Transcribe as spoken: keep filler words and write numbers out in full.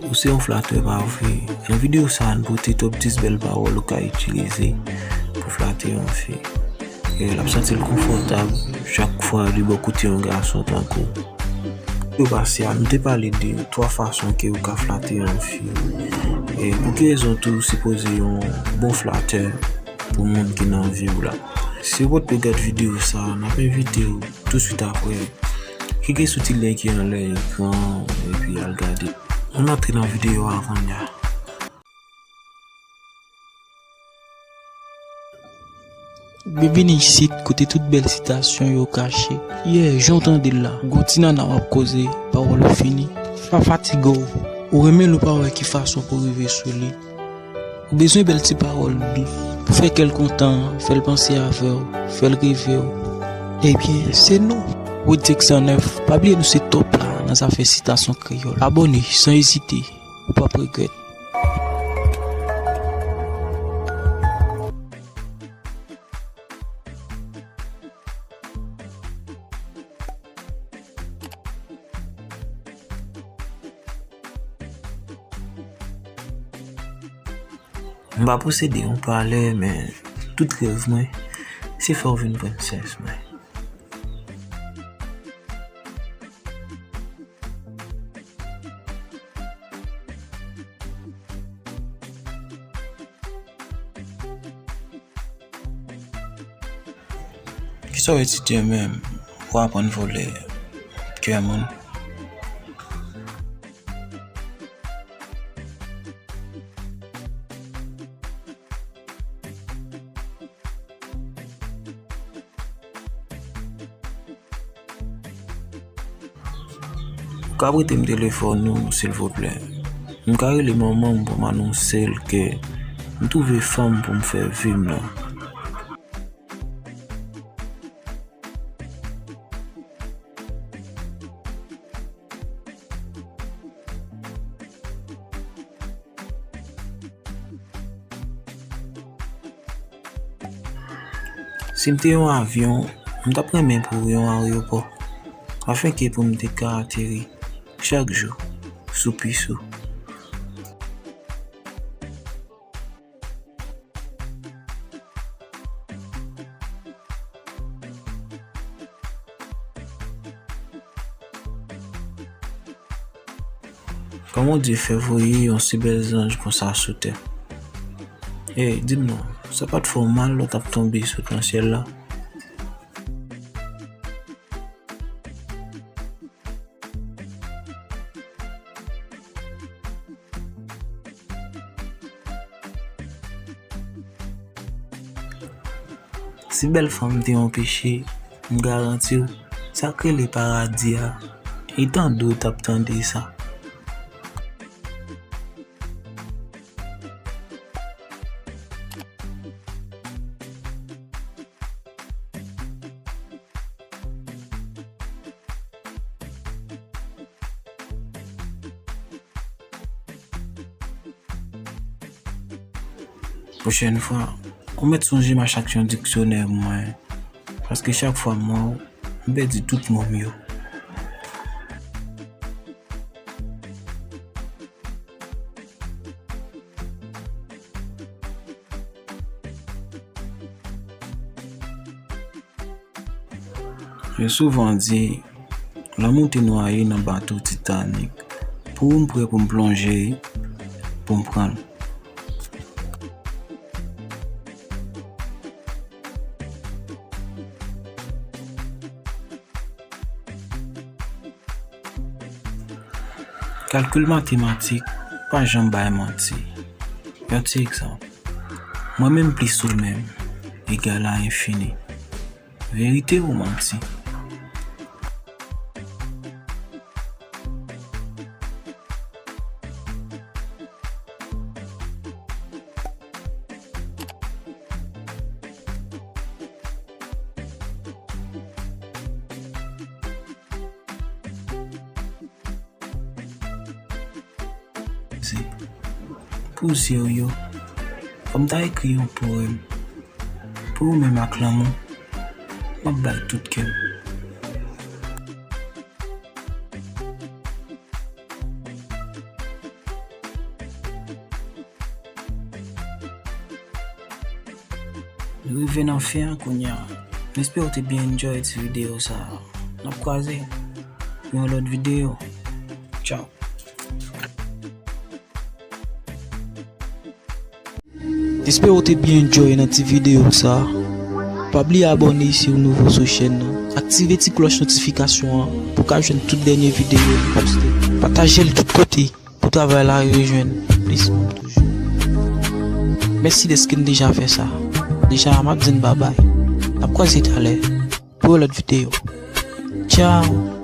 Ou se yon flatè pa vre? Nan videyo sa a, n pote top dis bèl pawòl ou ka itilize pou flate yon fi. E l ap santi l konfòtab chak fwa li bò kote yon gason tankou w. Yo pase a, nou te pale de twa fason ke ou ka flate yon fi. E pou ki rezon tou ou sipoze yon bon flatè pou moun ki nan vi w la? Si w potko gad videyo sa a, n ap envite w touswit apre klike sou ti lyen ki anlè ekran an epi al gade. Ann antre nan videyo a kounye a. Byenvini isit, kote tout bèl sitasyon yo kache. Yeah, jan w tande l la, gon ti nana w ap koze, pawòl ou fini. Pa fatige w, ou renmen l ou pa wè ki fason pou rive sou li. Ou bezwen bèl ti pawòl dous pou fè kè l kontan, fè l panse avè w, fè l reve w. Ebyen, se nou, Rodrigue san nèf. Pa bliye nou se top la nan zafè sitasyon kreyòl. Abòne san ezite, ou p ap regrèt. M pa posede yon palè, men tout rèv mwen, se fè w vin prensès mwen. Kisa w etidye menm? Ou aprann vòlè kè moun? Ou ka prete m telefòn ou, silvouplè? M ka rele manman m pou m anonse l ke m twouve fanm pou m fè vi m nan. Si m te yon avyon, m t ap renmen pou yon aryopò, afenke pou m te ka ateri chak jou sou pis ou. Kòman Dye fè voye yon si bèl zanj konsa sou tè? Ey, di m non, sa pa t fè w mal lè w t ap tonbe sot nan syèl la? Si bèl fanm te yon peche, m garanti w, sa k rele paradi a, e tande w t ap tande sa. Pwochèn fwa, ou mèt sonje m a chache yon diksyonè pou mwen, paske chak fwa m wè w, m pèdi tout mo m yo. Yo souvan di, lanmou te nwaye nan bato Titanic. Pou ou, m prè pou m plonje pou m pran l. Kalkil matematik pa janm bay manti. Yon ti egzanp. Mwen menm plis ou menm egal a enfini. Verite ou manti? Pou zye w yo, fò m ta ekri yon powèm pou ou menm ak lanmou, m ap bay tout kè m. Rive nan fen an kounye a. M espere w te byen enjoy ti videyo sa a. N ap kwaze pou yon lòt videyo. Tchao. M espere w te byen enjoy nan ti videyo sa a. Pa bliye abòne si w nouvo sou chèn nan. Aktive ti klòch notifikasyon an pou w ka jwenn tout dènye videyo nou poste. Pataje l tout kote pou travay la rive jwenn plis moun toujou. Mèsi dèske n deja fè sa. Deja, m ap di n babay. N ap kwaze talè pou yon lòt videyo. Tchao!